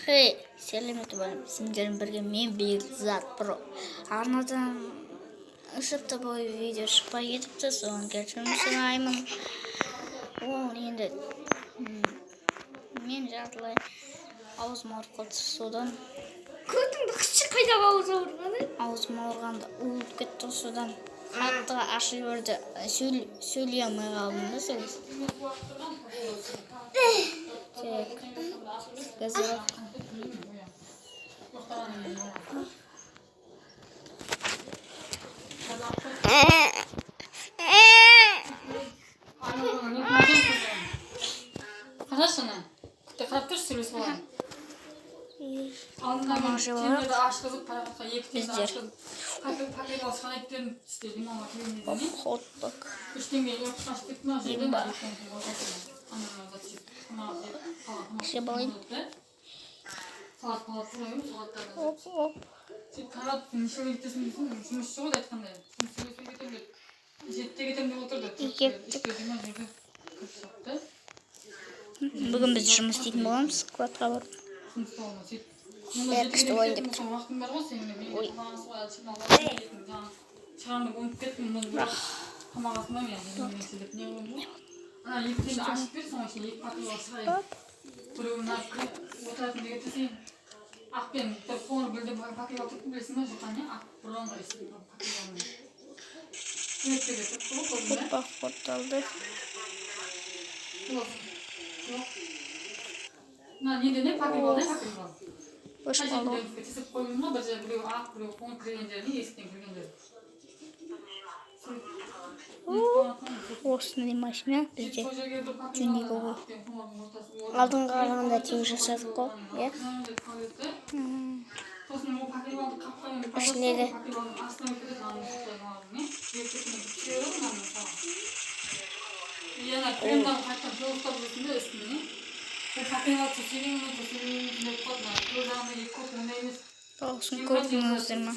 Хей, сәлеметсіз бе? Сендермен бірге мен, Бекзат Про. Арнадан 3 апта бойы видео шықпай кетіпті, соған кешірім сұраймын. Ол енді мен жартылай аузым ауырып қалды, содан. Көтіңді қысшы, қайда ауыз ауырғаны? Аузым ауырғанда уылып кетті, содан қатты ашып жіберді. Сөйлей алмай қалдым да сол кезде. Так, газировка. Қарашы, ана күтті, қарап тұршы, сөйлесіп алайын. Алдында Тамақ мен жеп темірді алайық. ашқызып, парақатқа екі темірді Біздер. ашқызып, пакет алып шығайын дедім, түсте лимонға келген кезде Хот-дог. 3 теңге ашып кетті ма жерден. Имба. Ана зат жеп, тамақ жеп қалған, тамақ Жеп алайын. да. Салат палат қойып, салаттарды. Оп, оп. Сөйтіп, Қайрат, нешеге кетесің десем, жұмысшы ғой айтқандай, жұмыс сөйлеспей кетемін деп, 7-де кетемін деп отырды. Кеттік. 3-те ма жерде кіріп шығыпты. Бүгін біз жұмыс істейтін боламыз, складқа барып. Жұмыста болма, сөйтіп Бәрі күшті ойын деп. Болсаң, уақытың бар ғой сенің де. Мен Ой. тамақ асы ғой, әлі шығамын, жаңа шығамын деп ұмытып кеттім. Мұны бірақ тамақ асында мен немесе деп не қылдым ғой, ана екі теңге ашып бер, соның ішіне екі пакет алып шығайын. Оп. Біреуі мына отыратын деген десең, ақ пен бір қоңыр гүлді пакет алып тұрыпты, білесің ба, Жұқан, иә, ақ бұрынғы пакет алып суреттерге тұрыпты ғой, көрдің бе? Опа, хот алды. Жоқ, жоқ, мына неде не пакет ал, не пакет ал. Өшіп қалды ғой. Тізіп қойдым ғой бір жерде, біреуі ақ, біреуі қоңыр, кірген жеріне, есіктен кірген жері. Осындай машина бізде жөндеуге ғой. Алдыңғы қарағанда тең жасадық қой, иә? Ішіндегі. Ана кремдан қайтадан тоғыстап жүрсің де үстіне. Ол пакет төсегенмен төсегенмен болып қалды. Мына төр жағында екі көк ондай емес. Дауысын көрдіңіздер ма?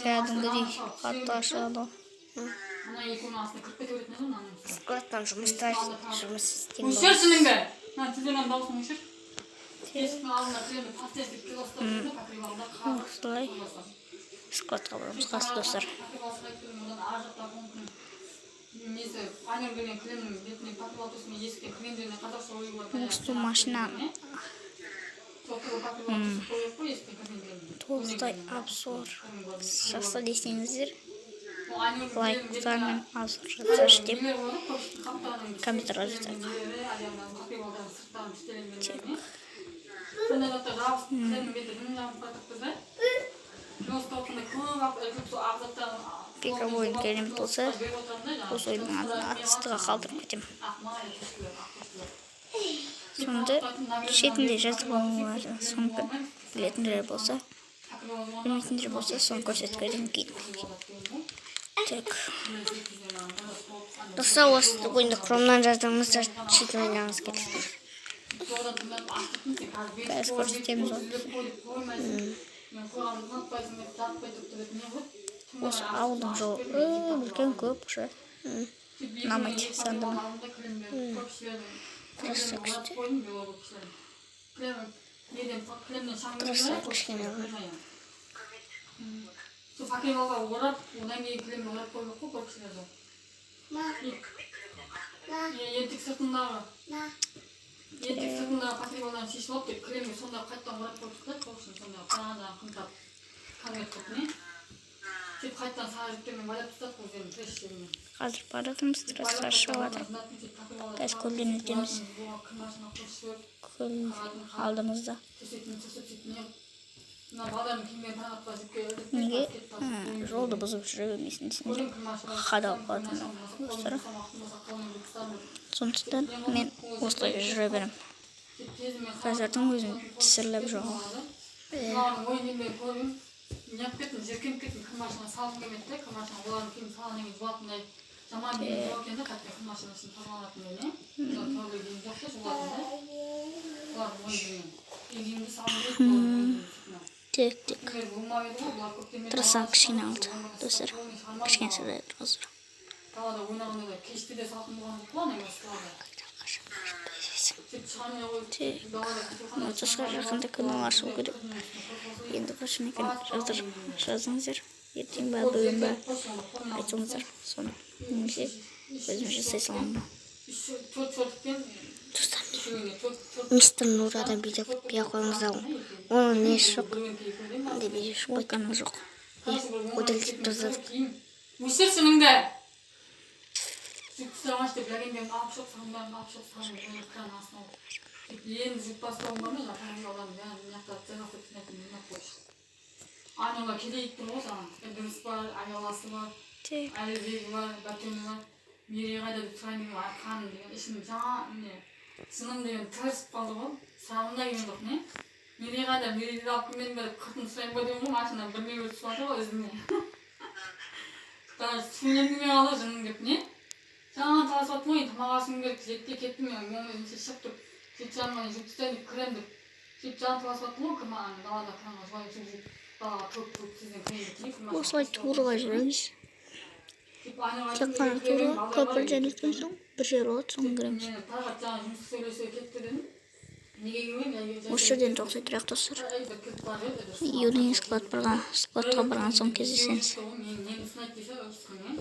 Кәдімгідей қатты ашады ғой. Мына екеуінің астына кіріп кете беретін еді ғой мынаның. Складтан жұмыста жұмыс істеймін. Өшір тіліңді. Мына тілден дауысын өшір. Есіктің алдына кілемді паста етіп келіп ұстап жүрді, покрывалда қағып. Осылай складқа барамыз қазір, достар. Одан ар жақта қоңқының несі айнұр берген кілемнің бетіне покрывал төсеме, есіктен кірген жеріне қазақша ою бар. Осы машина толықтай обзор жаса десеңіздер, лайктар мен обзор жасашы деп комментарий жазайық. Тек. Сондай заттар жабысып, кілемнің беті дым жабысып жатыпты да. Жұмыста отырғанда көп ақ іркіп, сол ақ заттарын. Пика ойын керемет болса, осы ойынның атын астыға қалдырып кетемін. Сонда шетінде жазып алуларыңыз мүмкін. Білетіндер болса, білмейтіндер болса, соны көрсетіп кетемін кейін. Так. Достар, осы ойынды хромнан жаздыңыздар, шетел ойнағыңыз келсе. Қазір көрсетеміз ғой. Осы ауылдың жолы үлкен, көп уже ұнамайды сандымын. Трасса күшті. Трасса кішкене ғой. Сол покрывалға орап, одан кейін кілемге орап қоймақ қой көрпішелерді. Етік сыртындағы покрывалдан шешіп алып, тек кілемге сонда қайтадан орап қойып шықты, сол үшін сонда жаңадан қымтап конверт қылып не. Сөйтіп, қайтадан сары жіптермен байлап тастадық өздерінің пресс жерімен. Қазір баратырмыз, трасса шығып жатыр. Қазір көлден өтеміз. Көл алдымызда. Мына балдардың киімдерін таңатпа жіпке ілдік. Неге жолды бұзып жүре бермесін десеңдер, қадалып қалады мынау, достар. Сондықтан мен осылай жүре беремін. Қазірдің өзін тісірлеп жоқ. Мыналардың ойын киімдерін көріп, неғып кеттім, жиіркеніп кеттім. Кір машина салғым келмеді де, кір машина олардың киімін салғаннан кейін жуатындай, жаман киім жоқ екен да, қайтадан кір машина ішін тазаланатындай не түрлі киім жоқ та жуатын да. Олардың ойын киімін, үй киімді салғым келеді олардың ойын киімін сыртына. Тек, тек. Киімдері болмап еді ғой бұлар көктемде. Трасса кішкене алды, достар. Кішкене садай тұрғызыр. Далада ойнағанда да кеште де салқын болған жоқ қой ана ыстықта. Так, достар, жақында канал ашу керек. Енді қашан екенін жазыңыздар. Ертең ба, бүгін ба, айтыңыздар соны. Немесе өзім жасай саламын ба. Достар, мистер Нурадан видео күтпей ақ қойыңыздар. Оның несі жоқ. Андай видео Ол шықпайды. канал жоқ. Иә, удалить тастадық. Өшір шыныңды. Сөйтіп тастағаншы деп ләгендерін алып шығып, сағымдарын алып шығып, сағым кран астына алып. Сөйтіп енді жуып бастауым бар ма, жаңағы олардың бәрін мына жақта жайғастырып тастайтын жинап қойшы. Айнала келейік тұр ғой саған. Ідіріс бар, Аяласы бар, Так, Әлібегі бар, Бәкені бар. Мерей қайда деп сұрайын деген, қаным деген ішім жан не шыным деген тырысып қалды ғой. Сұрағым да келген жоқ не. Мерей қайда, Мерейді алып келмедім бе деп қыртын сұрайын ба деген ғой, машинадан бірдеңе түсіп жатыр ғой ізіне. Даже түсінген қалды жыным деп не. Жаңа таласып жатырмын ғой, тамақ асым керек, жетте кеттім мен, 10 бесінші шығып тұрып, жеті жарымға дейін жуып тастайын деп кіремін деп. Сөйтіп жаңа таласып жатырмын ғой, кірма ана далада кранға жуайын жуып жуып далаға төгіп төгіп тезден кірейін деп не, кір осылай турға жүреміз. Сөйтіп айнаға Тек қана тура көпірден өткен соң бір жер болады, соны кіреміз. Мен Талғат жаңа жұмыс сөйлесе кетті дедім. Неге келмеймін? Осы жерден тоқтай тұрайық, достар. Юрий склад барған, складқа барған соң кездесеміз. Мен сынайды десе ұрысқанмен.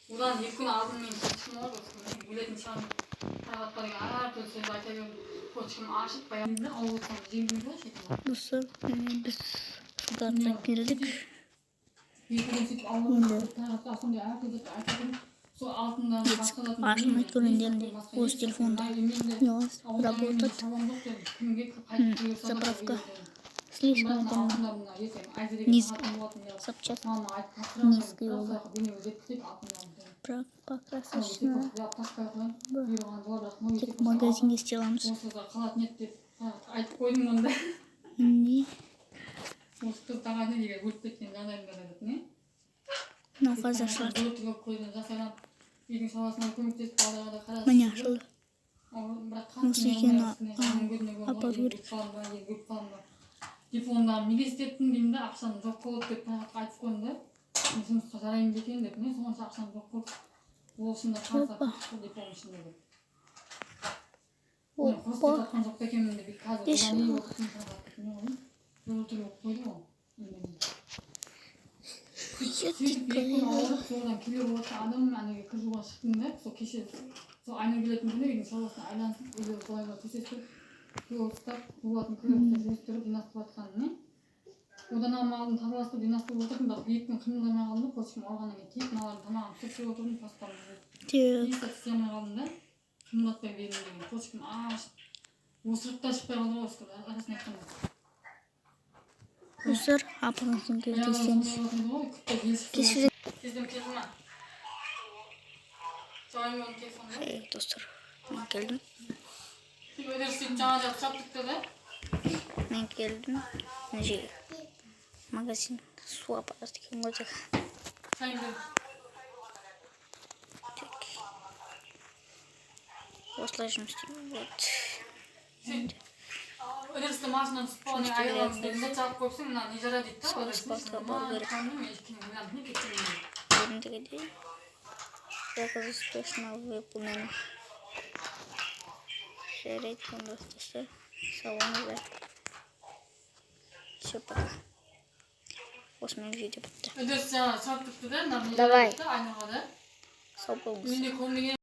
Одан 2 күн алдын мен шықтым ғой ұрысқанмен. Өлетін шығармын. Талғатқа деген әртүрлі сөз айта бердім. Почкам ашып баян ауыл жеңдім ғой сөйтіп. Достар, міне біз складқа келдік. 2 күн сөйтіп ауыл Талғатқа сондай әртүрлі айта бердім. Сол алтындан басқа затын Ашылмай көрінгенде осы телефонда у вас работает заправка. Слишком низко. Запчасть низкий болды. Покрасочная. Тек магазинге істей аламыз. Қалатын еді деп айтып қойдым онда. Міне. Осы қыз тағады егер өліп кеткен жағдайында деп не. Мынау қазір ашылады. Көзін жасайлап үйдің шаруасына көмектесіп, балаларға да қарасып. Міне, ашылды. Бірақ Осы екеуін апару керек. Өліп қалдым ба, дипломдағым неге істеттің деймін да, ақшаны жоқ қылып деп Талғатқа айтып қойдым да, мен жұмысқа жараймын ба екен деп не, сонша ақшаны жоқ қылып, ол үшін де қарыз Опа. Диплом үшін де деп мен қосып Опа. жатқан жоқ па екенмін деп қазір Бес одан не жыл. болып не ғой, бір болып қойды ғой. Сөйтіп 2 күн ауырып, содан келе жатқан адам анаге кір жууға шықтым да, сол кеше сол Айнұр келетін күні үйдің шаруасын айланысып, үйде былай былай төсестіріп, кір ұстап, жуатын кір жуыстырып, жинастырып жатқаным не. Одан алдын тазаластырып, жинастырып отырдым, бірақ 2 күн қимылдамай қалдым да, почкам ауырғаннан кейін тек мыналардың тамағын пісіріп жеп отырдым, постамды жуып. Так. Еш зат істей алмай қалдым да, қимылдатпай бердім деген, почкам ашып, осырып та шықпай қалды ғой осы расын айтқанда. Достар, апарған соң кездесеміз. Кешірім. Тезден келді ма? Жауайын оның телефонын. Ей, достар, мен келдім. Сөйтіп өздері сөйтіп жаңа жақ сұрап кетті да. Мен келдім. Мына жерге. Магазин су апарады екен ғой тек. Шайын бер. Так. Осылай жұмыс істеуге болады. Сөйтіп өздері машинадан түсіп қалған Жұмыс істеу айырыламыз керек. дедім да, жауып қойыпсың, мына не жара дейді да. Сол складқа бару керек. Не кетсем. Ендігіде заказ успешно выполнен. Жарайды онда, достар. Сау болыңыздар. Все, пока. Осымен видео бітті. Өздері жаңа сұрап кетті да, мына не Давай. жара дейді да, Айнұрға да. Сау болыңыз. Менде көңілге